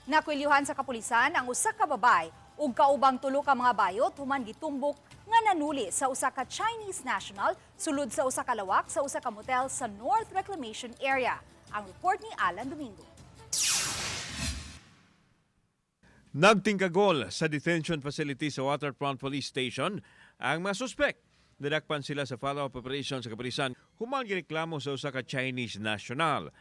Nakwelyuhan sa kapulisan ang usa ka babae ug kaubang tulo ka mga bayot human gitumbok nga nanuli sa usa ka Chinese national sulod sa usa ka lawak sa usa ka motel sa North Reclamation Area. Ang report ni Alan Domingo. Nagtingkagol sa detention facility sa Waterfront Police Station ang mga suspek. Dinakpan sila sa follow-up operation sa kapulisan human gireklamo sa usa ka Chinese national.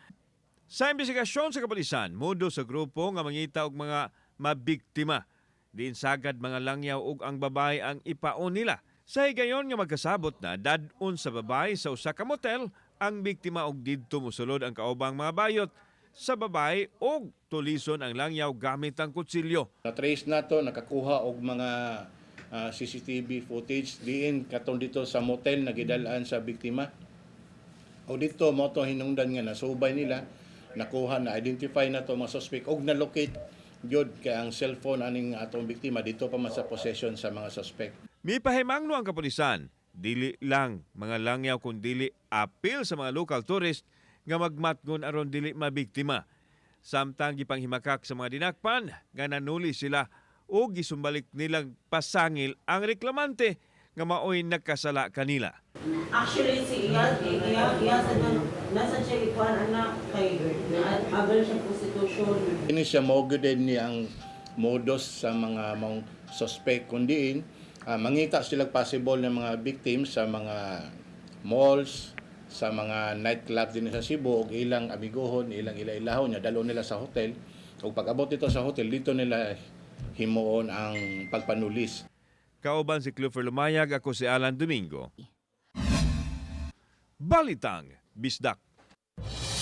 Sa investigasyon sa kapulisan, mudo sa grupo nga mangita og mga mabiktima. Diin sagad mga langyaw ug ang babae ang ipaon nila. Sa higayon nga magkasabot na dad-on sa babae sa usa ka motel ang biktima og didto mosulod ang kaubang mga bayot sa babae og tulison ang langyaw gamit ang kutsilyo. Na-trace nato, nakakuha og mga CCTV footage diin katong dito sa motel na gidalaan sa biktima. O dito mo to hinungdan nga nasubay nila, nakuha na identify na to mga suspect og na-locate gyud kay ang cellphone aning atong biktima dito pa man sa possession sa mga suspect. Mipahimangno ang kapulisan, dili lang mga langyaw kun dili apil sa mga local tourist nga magmatngon aron dili mabiktima. Samtang gipanghimakak sa mga dinakpan nga nanuli sila o gisumbalik nilang pasangil ang reklamante nga maoy nagkasala kanila. Actually, si iya, iya, iya sa dun, nasa siya ikuan anak kay agal siya prostitution. Ini siya mao gyud ni ang modus sa mga maong suspect kundiin mangita sila possible ng mga victims sa mga malls, sa mga nightclub din sa Cebu ug ilang amigohon, ilang ila-ilahon niya dalo nila sa hotel, ug pag-abot dito sa hotel dito nila himuon ang pagpanulis. Kauban si Clifford Lumayag, ako si Alan Domingo. Balitang Bisdak.